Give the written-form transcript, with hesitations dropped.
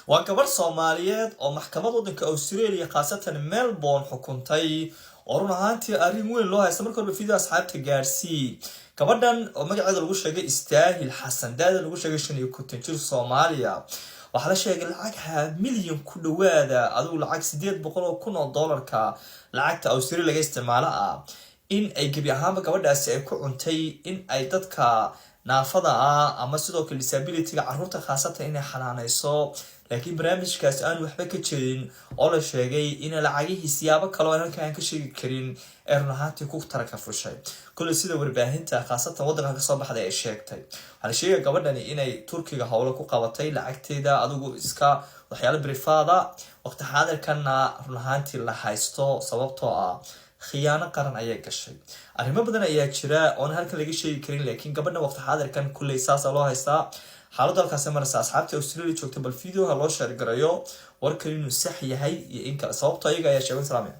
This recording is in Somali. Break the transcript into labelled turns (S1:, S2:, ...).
S1: Waa gabadh Soomaaliyeed oo maxkamad waddanka Australia, khaasatan Melbourne, xukuntay oo run ahaantii arrin weyn loo haysta. Marka horba video asxaabta gaarsii. Gabadhan oo magaceeda lagu sheegay Istaahil Xasan, daada lagu sheegay 55 jir, Soomaaliya, waxaa la sheegay lacag half milyan ku dhawaada, adigu lacag 800,000 oo dollarka lacagta Australia laga isticmaalo ah, in ay gebi ahaanba gabadhaasi ay ku cuntay in ay dadka naafada ah ama sidoo kale disabilityga, caruurta khaasatan, inay xanaaneyso, laakiin barnaamijkaasi aan waxba ka jirin oo la sheegay in lacagihii siyaabo kale oo halkan aan ka sheegi karin ee run ahaantii ku taraka fushay. Kolley sida warbaahinta khaasatan waddanka kasoo baxday ay sheegtay, waxaa la sheegaya gabadhani inay Turkiga howlo ku qabatay lacagteeda, adigu iska waxyaalo private ah. Waqti xaadirkanna run ahaantii la haysto, sababtoo ah khiyaano qaran ayay gashay. Arrimo badan ayaa jira oon halkan laga sheegi karin, laakiin gabadha waqti xaadirkan kulley saasa loo haystaa. Xaaladdu halkaasi maraysa. Asxaabta Australia joogta, bal videoha loo share garayo warkan inuu sax yahay iyo in kale, sababto ayaga ayaa sheegan. Salaamaya.